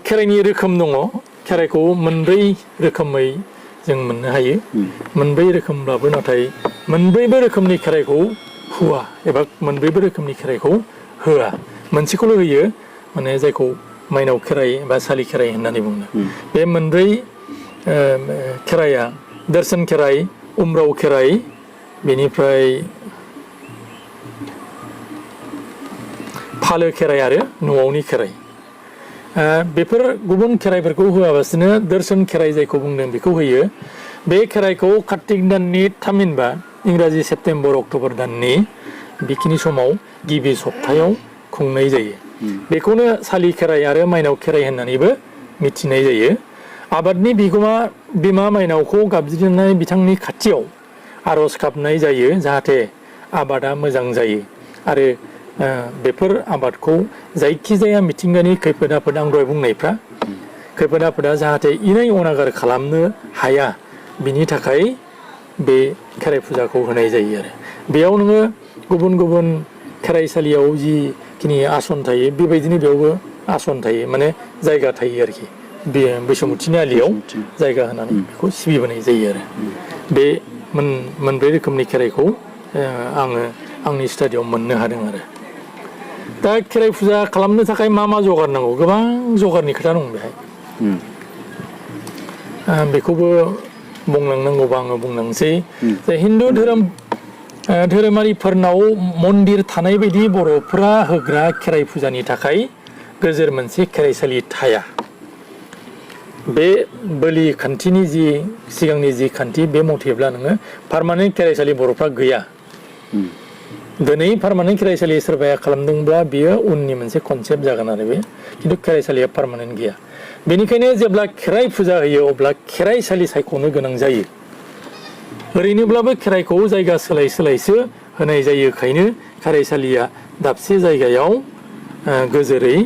खेराइनि रोखोम दङ खेराइखौ मोनब्रै रोखोमै जों मोननो हायो मोनब्रै रोखोमब्लाबो नाथाय मोनब्रैबो रोखोमनि खेराइखौ होआ एबा मोनब्रैबो रोखोमनि खेराइखौ होआ मोनसेखौल' होयो माने जायखौ माइनाव खेराइ बा सालि खेराइ होननानै बुङो बे मोनब्रै खेराइया दर्शन खेराइ उम्राव खेराइ बेनिफ्राय फालो खेराइ आरो न'आवनि खेराइ बेफोर गुबुन खेराइफोरखौ होआबासिनो दर्शन खेराइ जायखौ बुंदों बेखौ होयो बे खेराइखौ कार्तिक दाननि थामहिनबा इंराजि सेप्तेम्बर अक्ट'बर दाननि बेखिनि समाव गिबि सप्तायाव खुंनाय जायो बेखौनो सालि खेराइ आरो माइनाव खेराइ होननानैबो मिथिनाय जायो आबादनि बिमा माइनावखौ गाबज्रिनाय बिथांनि खाथियाव आर'ज गाबनाय जायो जाहाथे आबादा मोजां जायो आरो बेफोर आबादखौ जायखिजाया मिथिंगानि खैफोद आफोद आं दहाय बुंनायफ्रा खैफोद आफोदा जाहाथे इनाय अनागार खालामनो हाया बिनि थाखाय बे खेराइ फुजाखौ होनाय जायो आरो बेयाव नोङो गुबुन गुबुन खेराइसालियाव जिखिनि आसन थायो बेबायदिनो बेयावबो आसन थायो माने जायगा थायो आरोखि बे बैसुमुथिनि आलियाव जायगा होनानै बेखौ सिबिबोनाय जायो आरो बे मोनब्रै रोखोमनि खेराइखौ आङो आंनि स्टाडियाव मोननो हादों आरो दा खेराइ फुजा खालामनो थाखाय मा जगार नांगौ गोबां जगारनि खोथा दं बेहाय बेखौबो बुंलांनांगौबा आङो बुंलांसै जे हिन्दु धोरोमारिफोरनाव मन्दिर थानाय बायदि बर'फोरा होग्रा खेराइ फुजानि थाखाय गोजोर मोनसे खेराइसालि थाया बे बोलि खान्थिनि सिगांनि जि खान्थि बे मथेब्ला नोङो पार्मानेन्ट खेराइसालि बर'फ्रा गैया दिनै पार्मानेन्ट खेराइसालि सोरबाया खालामदोंब्ला बियो उननि मोनसे कनसेप्ट जागोन आरो बे खिन्थु खेराइसालिया पार्मानेन्ट गैया बेनिखायनो जेब्ला खेराइ फुजा होयो अब्ला खेराइसालि सायख'नो गोनां जायो ओरैनोब्लाबो खेराइखौ जायगा सोलायसो होनाय जायोखायनो खेराइसालिया दाबसे जायगायाव गोजोरै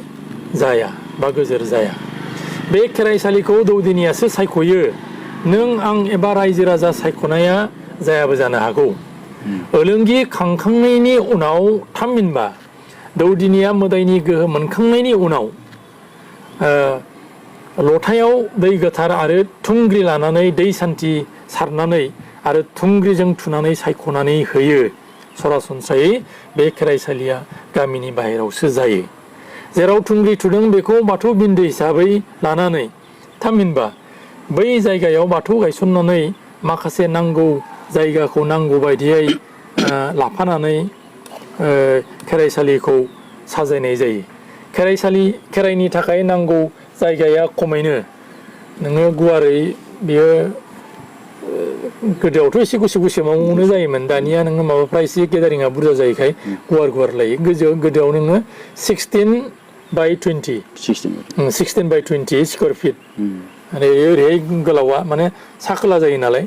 जाया बा गोजोर जाया बे खेराइसालिखौ दौदिनियासो सायख'यो नों आं एबा रायजो राजा सायख'नाया जायाबो जानो हागौ ओलोंगि खांखांनायनि उनाव थामहिनबा दौदिनिया मोदायनि गोहो मोनखांनायनि उनाव लथायाव दै गोथार आरो थुंग्रि लानानै दै सान्थि सारनानै आरो थुंग्रिजों थुनानै सायख'नानै होयो सरासनस्रायै बे खेराइसालिया गामिनि बाहेरावसो जायो जेराव थुंग्रि थुदों बेखौ बाथौ बिन्दो हिसाबै लानानै थामहिनबा बै जायगायाव बाथौ गायसननानै माखासे नांगौ जायगाखौ नांगौ बायदियै लाफानानै खेराइसालिखौ साजायनाय जायो खेराइनि थाखाय नांगौ जायगाया खमैनो नोङो गुवारै बियो गोदोआवथ' एसे गुसेबावनो जायोमोन दानिया नोङो माबाफ्रा एसे गेदारिङा बुरजा जायोखाय गुवार लायो गोदोआव नोङो 16/20 स्कुवार फिट आरो ओरैहाय गोलावा माने साखोला जायो नालाय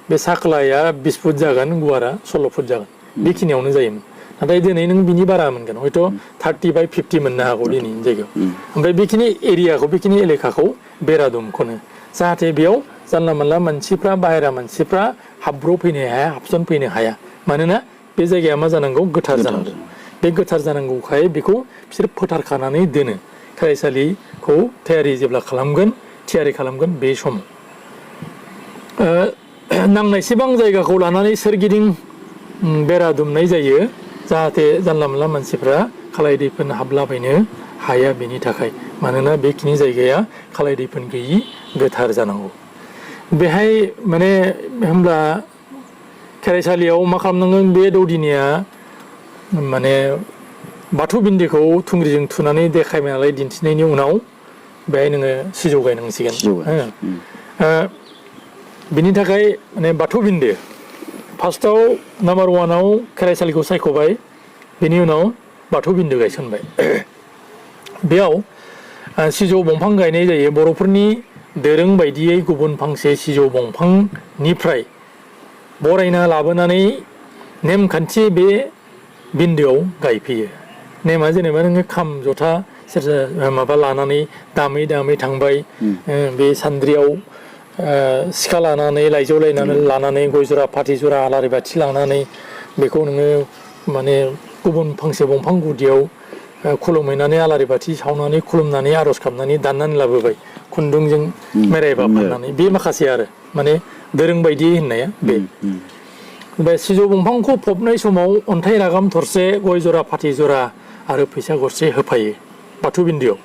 बे साखोलाया 20 फुट जागोन गुवारा 16 फुट जागोन बेखिनियावनो जायोमोन नाथाय दिनै नों बिनि बारा मोनगोन हयथ' 30/50 मोननो हागौ दिनैनि जायगायाव ओमफ्राय बेखिनि एरियाखौ बेखिनि एलेखाखौ बेरा दुमख'नो जाहाथे बेयाव जानला मोनला मानसिफ्रा बाहेरा मानसिफ्रा हाबब्र'फैनो हाया हाबसनफैनो हाया मानोना बे जायगाया मा जानांगौ गोथार जानांगौ बे गोथार जानांगौखाय बेखौ बिसोर फोथारखानानै दोनो खेराइसालिखौ थियारि खालामगोन बे समाव नांनायसेबां जायगाखौ लानानै सोरगिदिं बेरा दुमनाय जायो जाहाथे जानला मोनला मानसिफ्रा खालाय दैफोन हाबलाबायनो हाया बेनि थाखाय मानोना बेखिनि जायगाया खालाय दैफोन गैयि गोथार जानांगौ बेहाय माने होमब्ला खेराइसालियाव मा खालामनांगोन बे दौदिनिया माने बाथौ बिन्दोखौ थुंग्रिजों थुनानै देखायनानै दिन्थिनायनि उनाव बेहाय नोङो सिजौ गायनांसिगोन बिनि थाखाय माने बाथौ बिन्दो फार्स्टआव नाम्बार 1आव खेराइसालिखौ सायख'बाय बेनि उनाव बाथौ बिन्दो गायसनबाय बेयाव सिजौ दंफां गायनाय जायो बर'फोरनि दोरों बायदियै गुबुन फांसे सिजौ दंफांनिफ्राय बरायना लाबोनानै नेमखान्थि बे बिन्दोआव गायफैयो नेमा जेनेबा नोङो खाम जथा सेरजा माबा लानानै दामै थांबाय बे सान्द्रियाव सिखा लानानै लाइजौ लानानै गय जरा फाथै जरा आलारि बाथि लानानै बेखौ नोङो माने गुबुन फांसे दंफां गुदियाव खुलुमहैनानै आलारि बाथि सावनानै खुलुमनानै आर'ज गाबनानै दाननानै लाबोबाय खुन्दुंजों मेरायबा फाननानै बे माखासे आरो माने दोरों बायदि होननाया बे सिजौ दंफांखौ फबनाय समाव अन्थाइ रागाम थरसे गय जरा फाथै जरा आरो फैसा गरसे होफायो बाथौ बिन्दोआव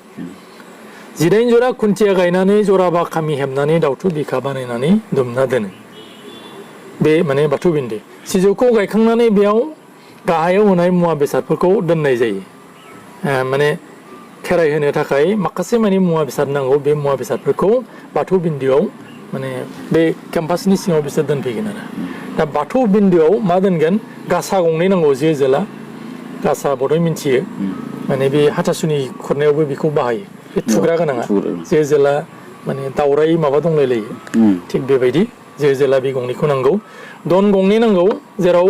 18 जरा खुन्थिया गायनानै जराबा खामि हेबनानै दाउथु बिखा बानायनानै दुमना दोनो बे माने बाथौ बिन्दो सिजौखौ गायखांनानै बेयाव गाहायाव होनाय मुवा बेसादफोरखौ दोननाय जायो माने खेराइ होनो थाखाय माखासे माने मुवा बेसाद नांगौ बे मुवा बेसादफोरखौ बाथौ बिन्दोआव माने बे केम्पासनि सिङाव बिसोर दोनफैगोन आरो दा बाथौ बिन्दोआव मा दोनगोन गासा गंनै नांगौ जो जोला गासा बड'य मिन्थियो माने बे हाथासुनि खुरनायावबो बेखौ बाहायो बे थुग्रा गोनाङा जो जोला माने दावराय माबा दंलायलायो थिग बेबायदि जो जोला बे गंनैखौ नांगौ दन गंनै नांगौ जेराव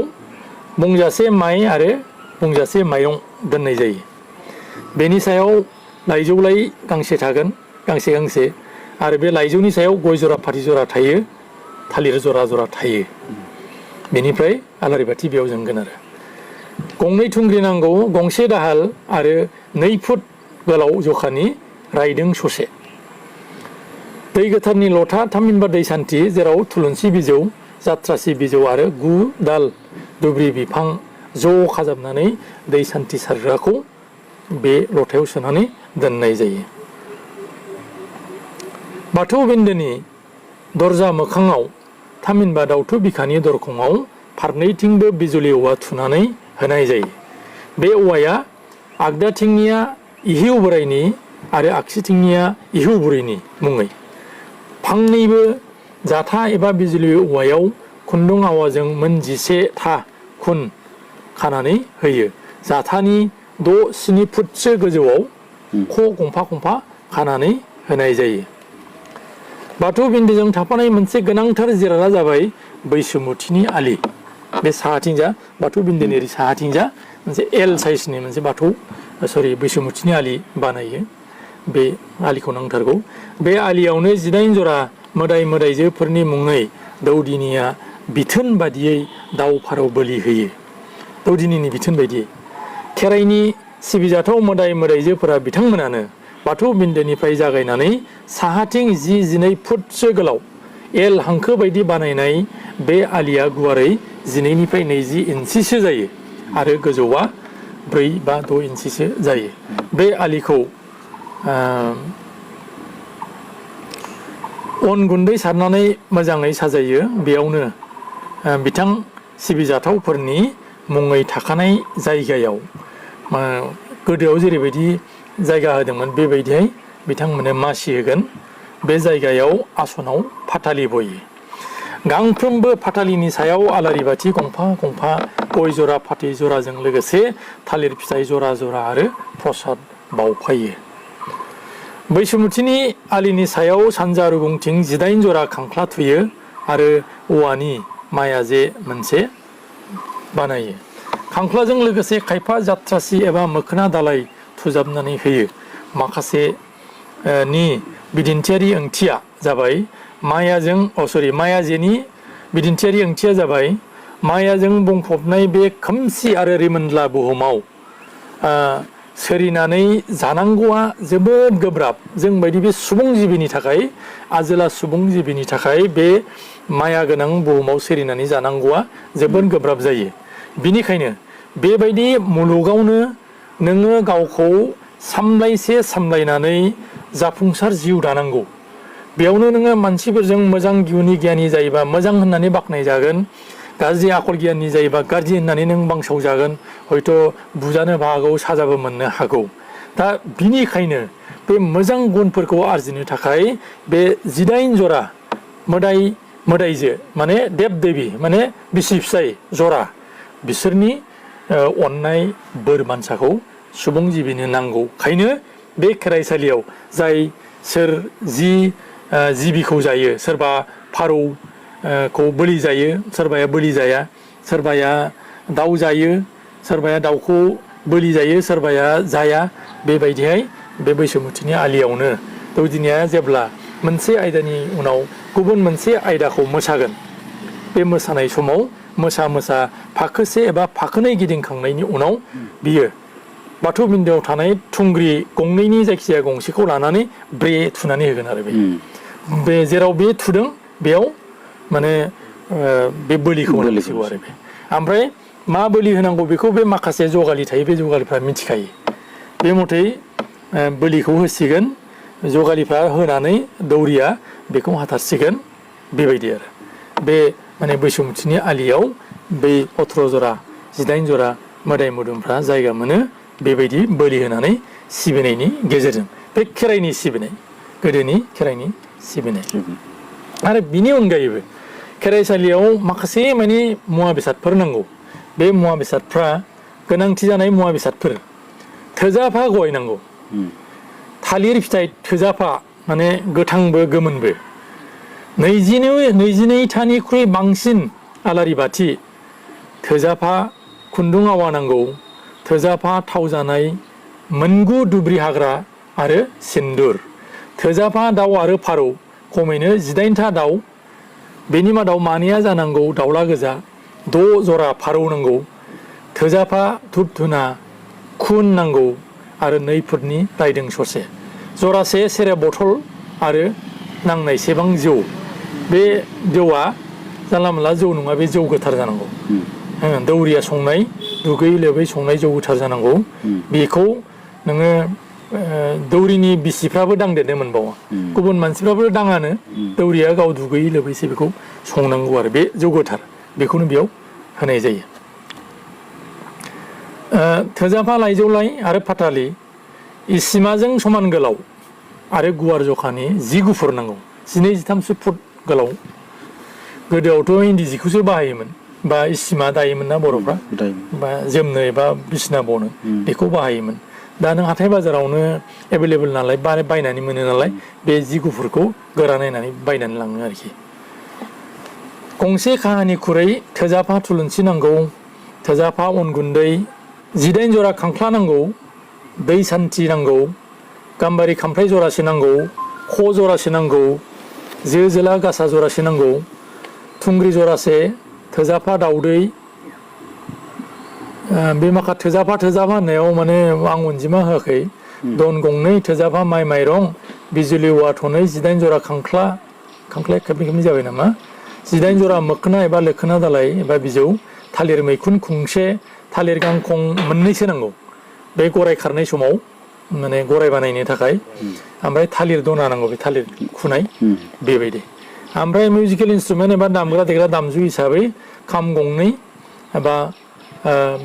बुंजासे माइ आरो बुंजासे माइरं दोननाय जायो बेनि सायाव लाइजौ लाइ गांसे थागोन गांसे गांसे आरो बे लाइजौनि सायाव गय जरा फाथै जरा थायो थालिर जरा जरा थायो बेनिफ्राय आलारि बाथि बेयाव जोंगोन आरो गंनै थुंग्रि नांगौ गंसे दाहाल आरो 2 फुट गोलाव जखानि रायदों ससे दै गोथारनि लथा थामहिनबा दै सान्थि जेराव थुलुंसि बिजौ जाथ्रासि बिजौ आरो 9 दाल दुब्रि बिफां ज' खाजाबनानै दै सान्थि सारग्राखौ बे लथायाव सोनानै दोननाय जायो बाथौ बिन्दोनि दरजा मोखाङाव थामहिनबा दाउथु बिखानि दरखंआव फारनैथिंबो बिजुलि औवा थुनानै होनाय जायो बे औवाया आगदाथिंनिया इहिउ बोराइनि आरो आगसिथिंनिया इहिउ बुरैनि मुङै फांनैबो जाथा एबा बिजुलि औवायाव खुन्दुं आवाजों मोन 11 था खुन खानानै होयो जाथानि 6-7 फुटसो गोजौआव ख' गंफा गंफा खानानै होनाय जायो बाथौ बिन्दोजों थाफानाय मोनसे गोनांथार जिरादा जाबाय बैसोमुथिनि आलि बे साहाथिंजा बाथौ बिन्दोनि साहाथिंजा मोनसे एल साइजनि मोनसे बाथौ बैसोमुथिनि आलि बानायो बे आलिखौ नांथारगौ बे आलियावनो 18 जरा मोदाय मोदायजोफोरनि मुङै दौदिनिया बिथोन बादियै दाउ फारौ बोलि होयो दौदिनिनि बिथोन बायदियै खेराइनि सिबिजाथाव मोदाय मोदायजोफोरा बिथांमोनानो बाथौ बिन्दोनिफ्राय जागायनानै साहाथिं 10-12 फुटसो गोलाव एल हांखो बायदि बानायनाय बे आलिया गुवारै 12निफ्राय 20 इन्सिसो जायो आरो गोजौआ 4 बा 6 इन्सिसो जायो बे आलिखौ अन गुन्दै सारनानै मोजाङै साजायो बेयावनो बिथां सिबिजाथावफोरनि मुङै थाखानाय जायगायाव गोदोआव जेरैबायदि जायगा होदोंमोन बेबायदिहाय बिथांमोननो मासि होगोन बे जायगायाव आसनाव फाथालि बयो गांफ्रोमबो फाथालिनि सायाव आलारि बाथि गंफा गंफा गय जरा फाथै जराजों लोगोसे थालिर फिथाइ जरा जरा आरो प्रसाद बावफायो बैसोमुथिनि आलिनि सायाव सानजा रुगुंथिं 18 जरा खांख्ला थुयो आरो औवानि माया जे मोनसे बानायो खांख्लाजों लोगोसे खायफा जाथ्रासि एबा मोखोना दालाय थुजाबनानै होयो माखासे नि बिदिन्थियारि ओंथिया जाबाय मायाजेनि बिदिन्थियारि ओंथिया जाबाय मायाजों बुंफबनाय बे खोमसि आरो रिमोनला बुहुमाव सोलिनानै जानांगौआ जोबोद गोब्राब जों बायदि बे सुबुं जिबिनि थाखाय आजोला सुबुं जिबिनि थाखाय बे माया गोनां बुहुमाव सोलिनानै जानांगौआ जोबोद गोब्राब जायो बिनिखायनो बेबायदि मुलुगावनो नोङो गावखौ सामलायनानै जाफुंसार जिउ दानांगौ बेयावनो नोङो मानसिफोरजों मोजां गियुनि गियानि जायोबा मोजां होननानै बाख्नायजागोन गाज्रि आखल गियाननि जायोबा गाज्रि होननानै नों बांसावजागोन हयथ' बुजानो हागौ साजाबो मोननो हागौ दा बिनिखायनो बे मोजां गुनफोरखौ आरजिनो थाखाय बे 18 जरा मोदायजो माने देब देबी माने बिसि फिसाय जरा बिसोरनि अननाय बोर मानसाखौ सुबुं जिबिनो नांगौखायनो बे खेराइसालियाव जाय सोर जिबिखौ जायो सोरबा फारौ खौ बोलि जायो सोरबाया बोलि जाया सोरबाया दाउ जायो सोरबाया दाउखौ बोलि जायो सोरबाया जाया बेबायदिहाय बे बैसोमुथिनि आलियावनो दौदिनिया जेब्ला मोनसे आयदानि उनाव गुबुन मोनसे आयदाखौ मोसागोन बे मोसानाय समाव मोसा फाखोसे एबा फाखोनै गिदिंखांनायनि उनाव बियो बाथौ बिन्दोआव थानाय थुंग्रि गंनैनि जायखिजाया गंसेखौ लानानै ब्रे थुनानै होगोन आरो बे जेराव बे थुदों बेयाव माने बे बोलिखौ होनांसिगौ आरो बे ओमफ्राय मा बोलि होनांगौ बेखौ बे माखासे जगालि थायो बे जगालिफ्रा मिथिखायो बे मथै बोलिखौ होसिगोन जगालिफ्रा होनानै दौरिया बेखौ हाथारसिगोन बेबायदि आरो बे माने बैसुमुथिनि आलियाव बै 18 जरा 19 जरा मोदाय मोदोमफ्रा जायगा मोनो बेबायदि बोलि होनानै सिबिनायनि गेजेरजों बे खेराइनि सिबिनाय गोदोनि खेराइनि सिबिनाय आरो बिनि अनगायैबो खेराइसालियाव माखासे माने मुवा बेसादफोर नांगौ बे मुवा बेसादफ्रा गोनांथि जानाय मुवा बेसादफोर थोजाफा गय नांगौ थालिर फिथाइ थोजाफा माने गोथांबो गोमोनबो 22थानिख्रुइ बांसिन आलारि बाथि थोजाफा खुन्दुं आवा नांगौ थोजाफा थाव जानाय मोनगु दुब्रि हाग्रा आरो सिन्दुर थोजाफा दाउ आरो फारौ खमैनो 18था दाउ बेनि मादाव मानैया जानांगौ दाउला गोजा 6 जरा फारौ नांगौ थोजाफा धुप धुना खुन नांगौ आरो 2 फुटनि रायदों ससे जरासे सेरेब बथल आरो नांनायसेबां जौ बे जौआ जानला मोनला जौ नङा बे जौ गोथार जानांगौ दौरिया संनाय दुगै लोबै संनाय जौ गोथार जानांगौ बेखौ नोङो दौरिनि बिसिफ्राबो दांदेरनो मोनबावा गुबुन मानसिफ्राबो दाङानो दौरिया गाव दुगैयै लोबैसो बेखौ संनांगौ आरो बे जौ गोथार बेखौनो बेयाव होनाय जायो थोजाफा लाइजौ लाइ आरो फाथालि इसिमाजों समान गोलाव आरो गुवार जखानि जि गुफुर नांगौ 12-13 फुट गोलाव गोदोआवथ' इन्दि जिखौसो बाहायोमोन बा इसिमा दायोमोन ना बर'फ्रा बा जोमनो एबा बिसिना बनो बेखौ बाहायोमोन दा नों हाथाय बाजारावनो एभेलेबल नालाय बायनानै मोनो नालाय बे जि गुफुरखौ गोरा नायनानै बायनानै लाङो आरोखि गंसे काहानि खुरै थोजाफा थुलुंसि नांगौ थोजाफा अन गुन्दै 18 जरा खांख्ला नांगौ दै सान्थि नांगौ गाम्बारि खामफ्लाय जरासे नांगौ ख' जरासे नांगौ जो जोला गासा जरासे नांगौ थुंग्रि जरासे थोजाफा दाउदै बे माखा थोजाफा होननायाव माने आं अनजिमा होआखै दन गंनै थोजाफा माइ माइरं बिजुलि औवा थनै 18 जरा खांख्लाया खेबनै जाबाय नामा 18 जरा मोखोना एबा लोखोना दालाय एबा बिजौ थालिर मैखुन खुंसे थालिर गांखं मोननैसो नांगौ बे गराय खारनाय समाव माने गराय बानायनो थाखाय ओमफ्राय थालिर दना नांगौ बे थालिर खुनाय बेबायदि ओमफ्राय मिउजिकेल इन्सट्रुमेन्ट एबा दामग्रा देग्रा दामजु हिसाबै खाम गंनै एबा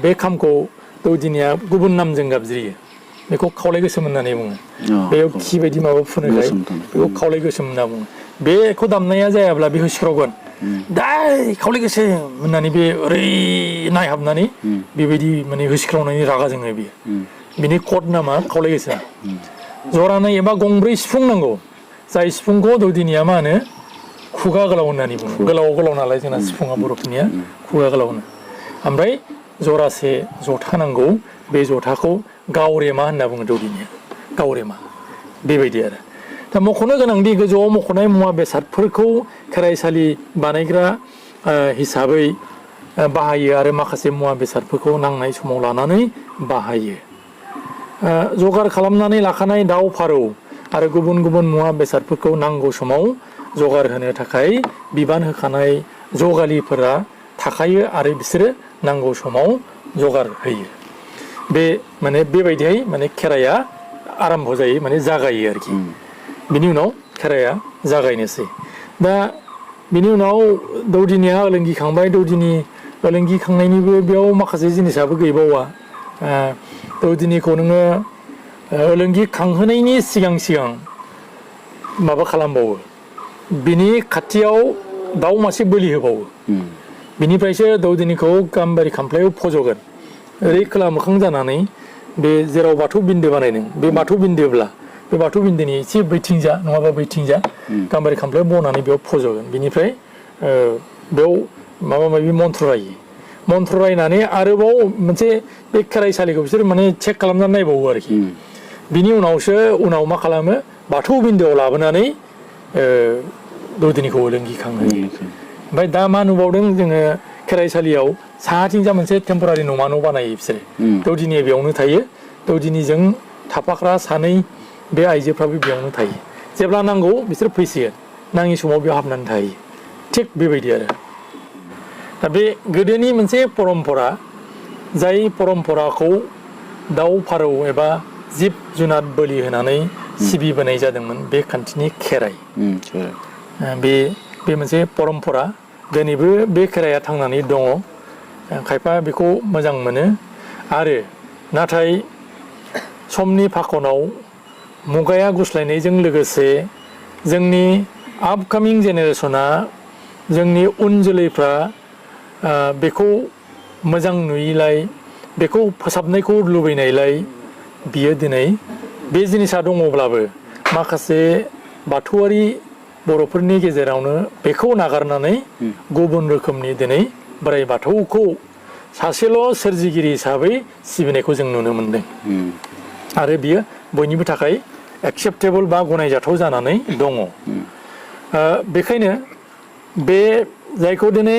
बे खामखौ दौदिनिया गुबुन नामजों गाबज्रियो बेखौ खावलाय गोसोम होननानै बुङो बेयाव खि बायदि माबा फुनोखाय बेखौ खावलाय गोसोम होनना बुङो बेखौ दामनाया जायाब्ला बे होस्रावगोन दाय खावलाय गोसोम होननानै बे ओरै नायहाबनानै बेबायदि माने होसिख्रावनायनि रागा जोङो बियो बिनि कड नामा खावलाय गोसोम जरानै एबा गंब्रै सिफुं नांगौ जाय सिफुंखौ दौदिनिया मा होनो खुगा गोलाव होननानै बुङो गोलाव नालाय जोंना सिफुङा बर'फोरनिया खुगा गोलाव होनो ओमफ्राय जरासे जथा नांगौ बे जथाखौ गावरेमा होनना बुङो दौदिनिया गावरेमा बेबायदि आरो दा मख'नो गोनांदि गोजौआव मख'नाय मुवा बेसादफोरखौ खेराइसालि बानायग्रा हिसाबै बाहायो आरो माखासे मुवा बेसादफोरखौ नांनाय समाव लानानै बाहायो जगार खालामनानै लाखानाय दाउ फारौ आरो गुबुन गुबुन मुवा बेसादफोरखौ नांगौ समाव जगार होनो थाखाय बिबान होखानाय जगालिफोरा थाखायो आरो बिसोरो नांगौ समाव जगार होयो बे माने बेबायदिहाय माने खेराइया आराम्भ जायो माने जागायो आरोखि बिनि उनाव खेराइया जागायनोसै दा बिनि उनाव दौदिनिया ओलोंगि खांबाय दौदिनि ओलोंगि खांनायनिबो बेयाव माखासे जिनिसाबो गैबावा दौदिनिखौ नोङो ओलोंगि खांहोनायनि सिगां माबा खालामबावो बिनि खाथियाव दाउ मासे बोलि होबावो बिनिफ्रायसो दौदिनिखौ गाम्बारि खामफ्लायाव फज'गोन ओरै खोला मोखां जानानै बे जेराव बाथौ बिन्दो बानायदों बे बाथौ बिन्दोब्ला बे बाथौ बिन्दोनि एसे बैथिंजा नङाबा बैथिंजा गाम्बारि खामफ्लायाव बनानै बेयाव फज'गोन बिनिफ्राय बेयाव माबा माबि मन्थ्र रायनानै आरोबाव मोनसे बे खेराइसालिखौ बिसोर माने चेक खालामनानै नायबावो आरोखि बिनि उनाव मा खालामो बाथौ बिन्दोआव लाबोनानै दौदिनिखौ ओलोंगि खांहोयो ओमफ्राय दा मा नुबावदों जोङो खेराइसालियाव साहाथिंजा मोनसे टेम्परारि न'मा न' बानायो बिसोरो दौदिनिया बेयावनो थायो दौदिनिजों थाफाग्रा सानै बे आइजोफ्राबो बेयावनो थायो जेब्ला नांगौ बिसोर फैसिगोन नाङि समाव बेयाव हाबनानै थायो थिग बेबायदि आरो दा बे गोदोनि मोनसे परम्परा जाय परम्पराखौ दाउ फारौ एबा जिब जुनार बोलि होनानै सिबिबोनाय जादोंमोन बे खान्थिनि खेराइ बे मोनसे परम्परा दिनैबो बे खेराइया थांनानै दङ खायफा बेखौ मोजां मोनो आरो नाथाय समनि फाखनाव मुगाया गुस्लायनायजों लोगोसे जोंनि आपकामिं जेनेरेसना जोंनि उन जोलैफ्रा बेखौ मोजां नुयैलाय बेखौ फोसाबनायखौ लुबैनायलाय बियो दिनै बे जिनिसा दङब्लाबो माखासे बाथौआरि बर'फोरनि गेजेरावनो बेखौ नागारनानै गुबुन रोखोमनि दिनै बोराइ बाथौखौ सासेल' सोरजिगिरि हिसाबै सिबिनायखौ जों नुनो मोनदों आरो बियो बयनिबो थाखाय एक्सेप्टेबल बा गनायजाथाव जानानै दङ बेखायनो बे जायखौ दिनै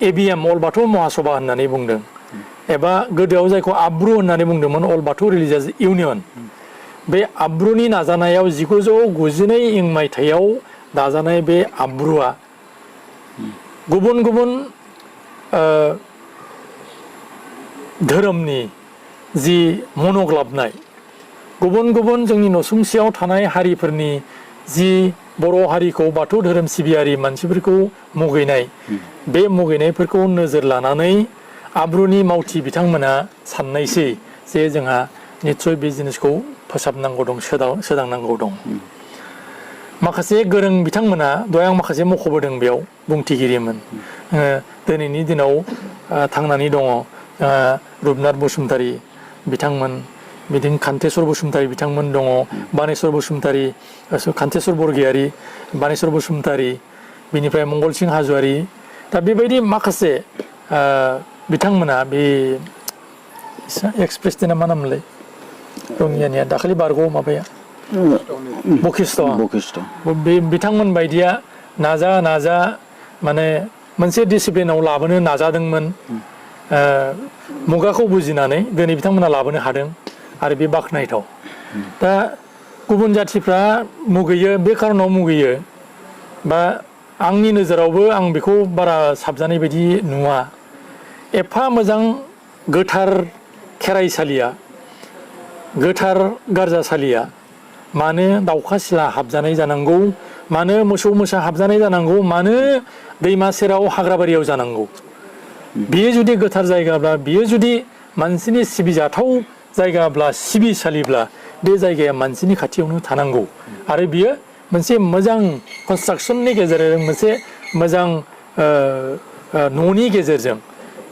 एबिएम अल बाथौ महासभा होननानै बुंदों एबा गोदोआव जायखौ आब्रु होननानै बुंदोंमोन अल बाथौ रिलिजियास इउनियन बे आब्रुनि नाजानायाव 1992 इं मायथाइयाव दाजानाय बे आब्रुआ गुबुन गुबुन धोरोमनि जि मनग्लाबनाय गुबुन गुबुन जोंनि नसुंसेयाव थानाय हारिफोरनि जि बर' हारिखौ बाथौ धोरोम सिबियारि मानसिफोरखौ मुगैनाय बे मुगैनायफोरखौ नोजोर लानानै आब्रुनि मावथि बिथांमोना साननायसै जे जोंहा निस्सय बे जिनिसखौ फोसाबनांगौ दं सोदांनांगौ दं माखासे गोरों बिथांमोना दहाय आं माखासे मख'बोदों बेयाव बुंथिगिरिमोन दिनैनि दिनाव थांनानै दङ रुपनाथ बसुमतारी बिथांमोन बिदिनो कान्तेस्वर बसुमतारी बिथांमोन दङ बानेस्वर बसुमतारी कान्तेस्वर बरगयारी बानेस्वर बसुमतारी बिनिफ्राय मंगलसिं हाज'वारी दा बेबायदि माखासे बिथांमोना बे एक्स प्रेसिडेन्टआ मा नाममोनलाय रङियानिया दाखालि बारगौ माबाया बखिष्ट बे बिथांमोन बायदिया नाजा माने मोनसे डिसिप्लिनाव लाबोनो नाजादोंमोन मुगाखौ बुजिनानै दिनै बिथांमोना लाबोनो हादों आरो बे बाख्नायथाव दा गुबुन जाथिफ्रा मुगैयो बे खारनाव मुगैयो बा आंनि नोजोरावबो आं बेखौ बारा साबजानाय बायदि नुवा एफा मोजां गोथार खेराइसालिया गोथार गारजासालिया मानो दाउखा सिला हाबजानाय जानांगौ मानो मोसौ मोसा हाबजानाय जानांगौ मानो दैमा सेराव हाग्राबारियाव जानांगौ बियो जुदि गोथार जायगाब्ला बियो जुदि मानसिनि सिबिजाथाव जायगाब्ला सिबिसालिब्ला बे जायगाया मानसिनि खाथियावनो थानांगौ आरो बियो मोनसे मोजां कनस्ट्राक्सननि गेजेरजों मोनसे मोजां न'नि गेजेरजों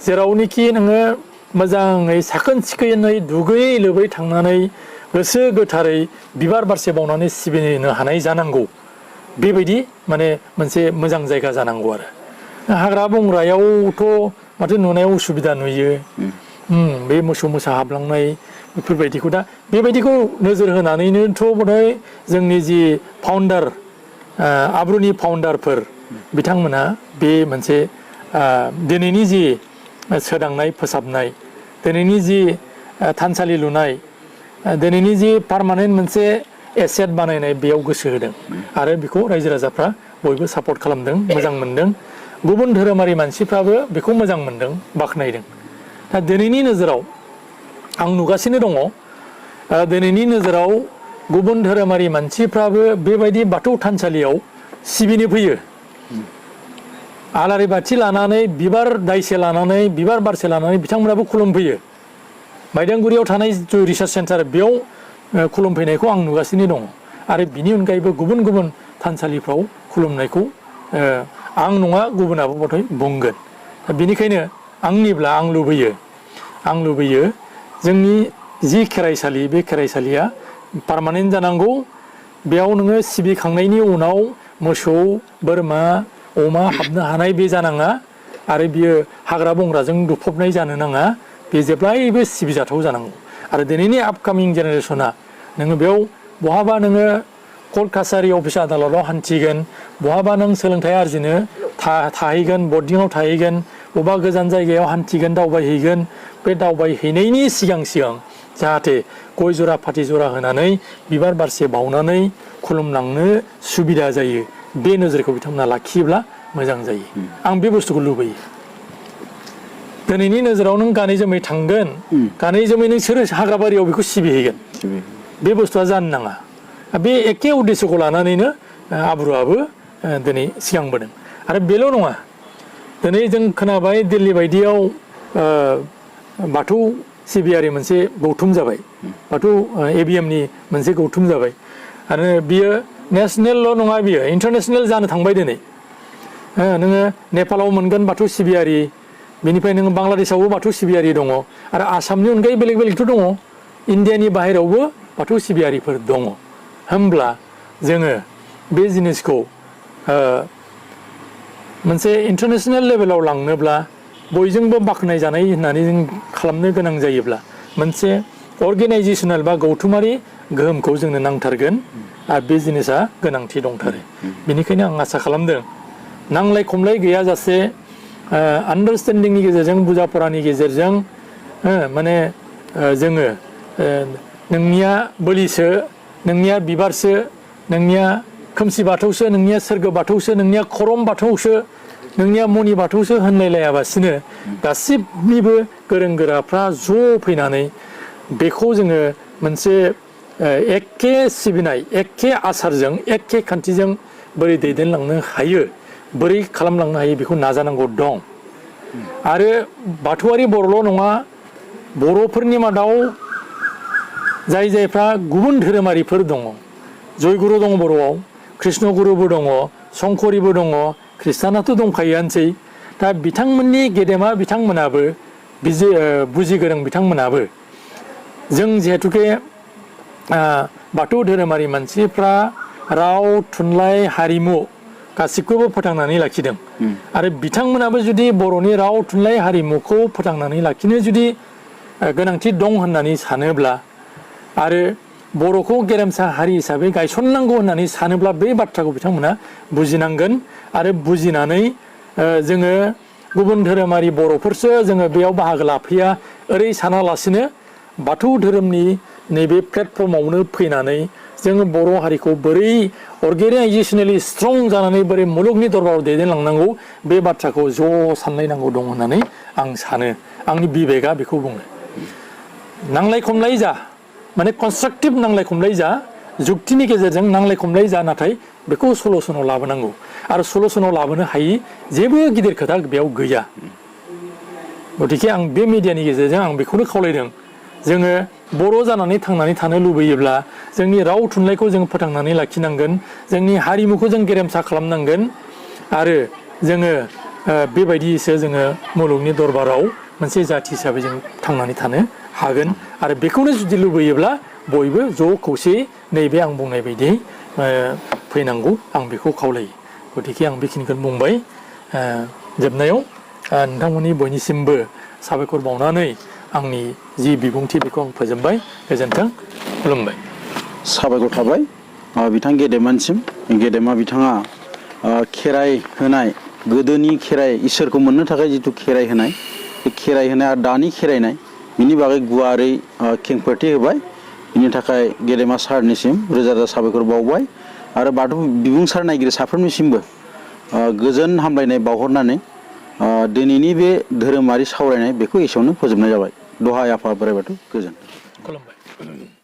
जेरावनोखि नोङो मोजाङै साखोन सिखोनै दुगैयै लोबै थांनानै गोसो गोथारै बिबार बारसे बावनानै सिबिनो हानाय जानांगौ बेबायदि माने मोनसे मोजां जायगा जानांगौ आरो हाग्रा बंग्रायावथ' माथो नुनायाव उसुबिदा नुयो बे मोसौ मोसा हाबलांनाय बेफोरबायदिखौ दा बेबायदिखौ नोजोर होनानैनोथ' बोधय जोंनि जि फाउन्डार आब्रुनि फाउन्डारफोर बिथांमोना बे मोनसे दिनैनि जि सोदांनाय फोसाबनाय दिनैनि जि थानसालि लुनाय दिनैनि जि पार्मानेन्ट मोनसे एसेट बानायनाय बेयाव गोसो होदों आरो बेखौ रायजो राजाफ्रा बयबो सापर्ट खालामदों मोजां मोनदों गुबुन धोरोमारि मानसिफ्राबो बेखौ मोजां मोनदों बाख्नायदों दा दिनैनि नोजोराव आं नुगासिनो दङ दिनैनि नोजोराव गुबुन धोरोमारि मानसिफ्राबो बेबायदि बाथौ थानसालियाव सिबिनो फैयो आलारि बाथि लानानै बिबार दाइसे लानानै बिबार बारसे लानानै बिथांमोनाबो खुलुमफैयो माइदांगुरियाव थानाय जिथु रिसार्च सेन्टार बेयाव खुलुमफैनायखौ आं नुगासिनो दङ आरो बिनि अनगायैबो गुबुन गुबुन थानसालिफ्राव खुलुमनायखौ आं नङा गुबुनाबो बथाय बुंगोन दा बेनिखायनो आंनिब्ला आं लुबैयो जोंनि जि खेराइसालि बे खेराइसालिया पार्मानेन्ट जानांगौ बेयाव नोङो सिबिखांनायनि उनाव मोसौ बोरमा अमा हाबनो हानाय बे जानाङा आरो बियो हाग्रा बंग्राजों दुफबनाय जानो नाङा बे जेब्लायबो सिबिजाथाव जानांगौ आरो दिनैनि आपकामिं जेनेरेसना नोङो बेयाव बहाबा नोङो कर्ट कासारि अफिस आदालताव हान्थिगोन बहाबा नों सोलोंथाइ आरजिनो थाहैगोन बर्डिंआव थाहैगोन बबेबा गोजान जायगायाव हान्थिगोन दावबायहैगोन बे दावबायहैनायनि सिगां जाहाथे गय जरा फाथै जरा होनानै बिबार बारसे बावनानै खुलुमलांनो सुबिदा जायो बे नोजोरखौ बिथांमोना लाखियोब्ला मोजां जायो आं बे बुस्थुखौ लुबैयो दिनैनि नोजोराव नों गानै जोमै थांगोन गानै जोमै नों सोर हाग्राबारियाव बेखौ सिबिहैगोन बे बुस्थुआ जानो नाङा बे एखे उद्देश्यखौ लानानैनो आब्रुआबो दिनै सिगांबोदों आरो बेल' नङा दिनै जों खोनाबाय दिल्ली बायदियाव बाथौ सिबियारि मोनसे गौथुम जाबाय बाथौ एबिएमनि मोनसे गौथुम जाबाय आरो बियो नेसनेलल' नङा बियो इन्टारनेसनेल जानो थांबाय दिनै नोङो नेपालाव मोनगोन बाथौ सिबियारि बेनिफ्राय नोङो बांलादेशआवबो बाथौ सिबियारि दङ आरो आसामनि अनगायै बेलेग बेलेगथ' दङ इण्डियानि बाहेरायावबो बाथौ सिबियारिफोर दङ होमब्ला जोङो बे जिनिसखौ मोनसे इन्टारनेसनेल लेभेलाव लांनोब्ला बयजोंबो बाख्नाय जानाय होननानै जों खालामनो गोनां जायोब्ला मोनसे अर्गेनाइजेसनेल बा गौथुमारि गोहोमखौ जोंनो नांथारगोन आरो बे जिनिसा गोनांथि दंथारो बेनिखायनो आं आसा खालामदों नांलाय खमलाय गैयाजासे आन्डारस्टेन्डिंनि गेजेरजों बुजा परानि गेजेरजों माने जोङो नोंनिया बोलिसो नोंनिया बिबारसो नोंनिया खोमसि बाथौसो नोंनिया सोरगो बाथौसो नोंनिया खरम बाथौसो नोंनिया मनि बाथौसो होनलायलायाबासिनो गासिबनिबो गोरों गोराफ्रा ज' फैनानै बेखौ जोङो मोनसे एखे सिबिनाय एखे आसारजों एखे खान्थिजों बोरै दैदेनलांनो हायो बोरै खालामलांनो हायो बेखौ नाजानांगौ दं आरो बाथौआरि बर'ल' नङा बर'फोरनि मादाव जाय जायफ्रा गुबुन धोरोमारिफोर दङ जयगुरु दङ बर'आव कृष्ण गुरुबो दङ संकरिबो दङ ख्रिस्टानाथ' दंखायोआनोसै दा बिथांमोननि गेदेमा बिथांमोनाबो बुजिगोरों बिथांमोनाबो जों जिहेतुके बाथौ धोरोमारि मानसिफ्रा राव थुनलाइ हारिमु गासिखौबो फोथांनानै लाखिदों आरो बिथांमोनाबो जुदि बर'नि राव थुनलाइ हारिमुखौ फोथांनानै लाखिनो जुदि गोनांथि दं होननानै सानोब्ला आरो बर'खौ गेरेमसा हारि हिसाबै गायसननांगौ होननानै सानोब्ला बे बाथ्राखौ बिथांमोना बुजिनांगोन आरो बुजिनानै जोङो गुबुन धोरोमारि बर'फोरसो जोङो बेयाव बाहागो लाफैया ओरै सानालासिनो बाथौ धोरोमनि नैबे प्लेटफर्मावनो फैनानै जोङो बर' हारिखौ बोरै अर्गेनाइजेसनेलि स्ट्रं जानानै बोरै मुलुगनि दरबाराव दैदेनलांनांगौ बे बाथ्राखौ ज' सानलायनांगौ दं होननानै आं सानो आंनि बिबेगा बेखौ बुङो नांलाय खमलाय जा माने कनस्ट्राक्टिभ नांलाय खमलाय जा जुक्तिनि गेजेरजों नांलाय खमलाय जा नाथाय बेखौ सलुसनाव लाबोनांगौ आरो सलुसनाव लाबोनो हायि जेबो गिदिर खोथा बेयाव गैया गतिके आं बे मिडियानि गेजेरजों आं बेखौनो खावलायदों जोङो बर' जानानै थांनानै थानो लुबैयोब्ला जोंनि राव थुनलाइखौ जों फोथांनानै लाखिनांगोन जोंनि हारिमुखौ जों गेरेमसा खालामनांगोन आरो जोङो बेबायदिसो जोङो मुलुगनि दरबाराव मोनसे जाथि हिसाबै जों थांनानै थानो हागोन आरो बेखौनो जुदि लुबैयोब्ला बयबो ज' खौसेयै नैबे आं बुंनाय बायदियै फैनांगौ आं बेखौ खावलायो गतिके आं बेखिनिखौनो बुंबाय जोबनायाव नोंथांमोननि बयनिसिमबो साबायखर बावनानै आंनि जि बिबुंथि बेखौ आं फोजोबबाय गोजोन्थों खुलुमबाय साबायखर थाबाय बिथां गेदेमानसिम गेदेमा बिथाङा खेराइ होनाय गोदोनि खेराइ इसोरखौ मोननो थाखाय जिथु खेराइ होनाय बे खेराइ होनाय आरो दानि खेराइनाय बिनि बागै गुवारै खेंफोरथि होबाय बिनि थाखाय गेदेमा सारनिसिम रोजा रोजा साबायखर बावबाय आरो बाथौ बिबुंसार नायगिरि साफ्रोमनिसिमबो गोजोन हामलायनाय बावहरनानै दिनैनि बे धोरोमारि सावरायनाय बेखौ एसेयावनो फोजोबनाय जाबाय दहाय आफा बोराइ बाथौ गोजोन्थों खुलुमबाय